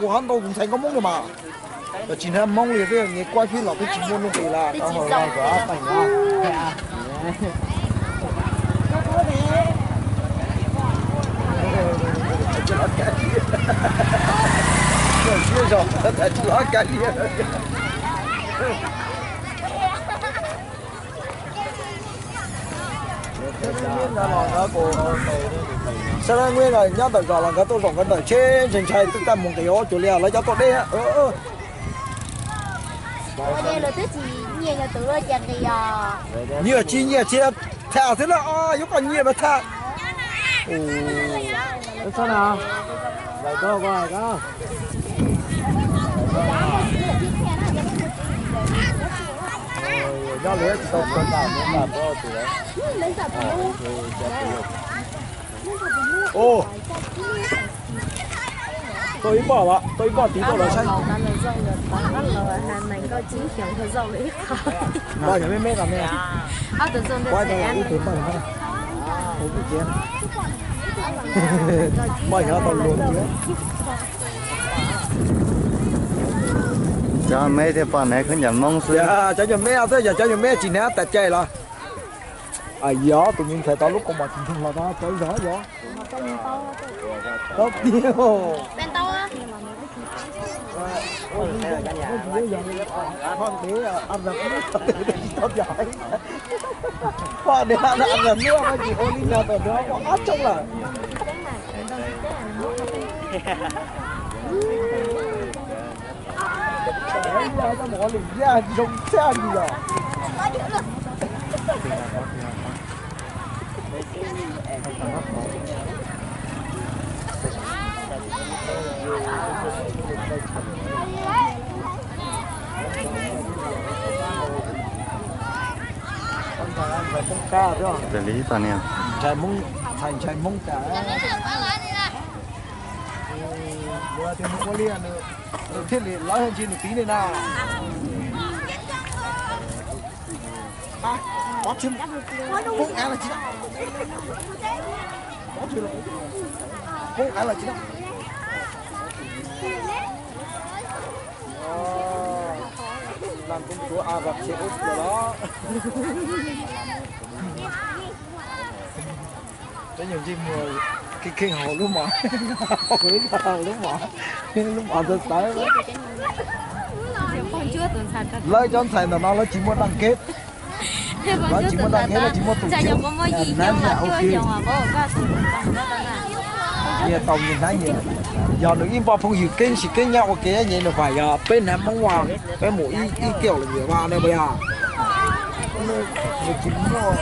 Ua hab ntau tus ntxhais nkauj Hmoob li mas, cov tsis hnav Hmoob li, peb nyias kuaj pib los peb tsis muaj nuj nqis lawm, tau hau los kom ab pais na. Siab zog, tsis los kab li. Sab Laj Ngueb nyob ntawm zos los nkawd tuaj zaum nkawd ntawm tsheb ntshai ntshai twb tag mus nqis ob cuag li lawv cov tuaj deb. Nyiaj tsis nyiaj tsis thaj xwb na, yuav koj nyiaj mas thaj. Tuaj ib poj, tuaj ib poj tiv tuaj los saib. Poj yog me me no ne. Poj yog tau luag tiag. Cov me thiaj pom hnav khaub ncaws Hmoob xwb. Cov nyuag me xwb, yog cov nyuag me tsis hnav tas cai los. Yog tus me ntxhais tau lub kaus mom tsis ntseeg los tau cov zog yog. Tau tiag. Poj niam, poj niam ua li no tas poj qab tsoom lawm. Ua lwm yaj zoo tshaj li os. Ntshai Hmoob, txhais ntshai Hmoob tas. Ua li nws thiaj li lawv ntsis nws tiv li na. Poob av los tsis, poob av los tsis. Laj koob tuav av vas tsev ub los. Peb nyuag ntsej muag kheej kheej haus lub mos, lub mos, lub mos ntxawv ntxawv. Lawv cov ntxhais ntawm no lawv tsis muaj daj keb, lawv tsis muaj daj keb, lawv tsis muaj tus keb. Nyias tau nyias hnav nyias. Yog nws ib npoj phooj ywg keeb tsis keeb nyob ua ke nyem nws pam yog peb hnav Hmoob Vaj, peb mus ib kiag lawm nyias vaj ne puas yog? Nws tsis muaj.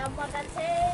Yog dab tsi?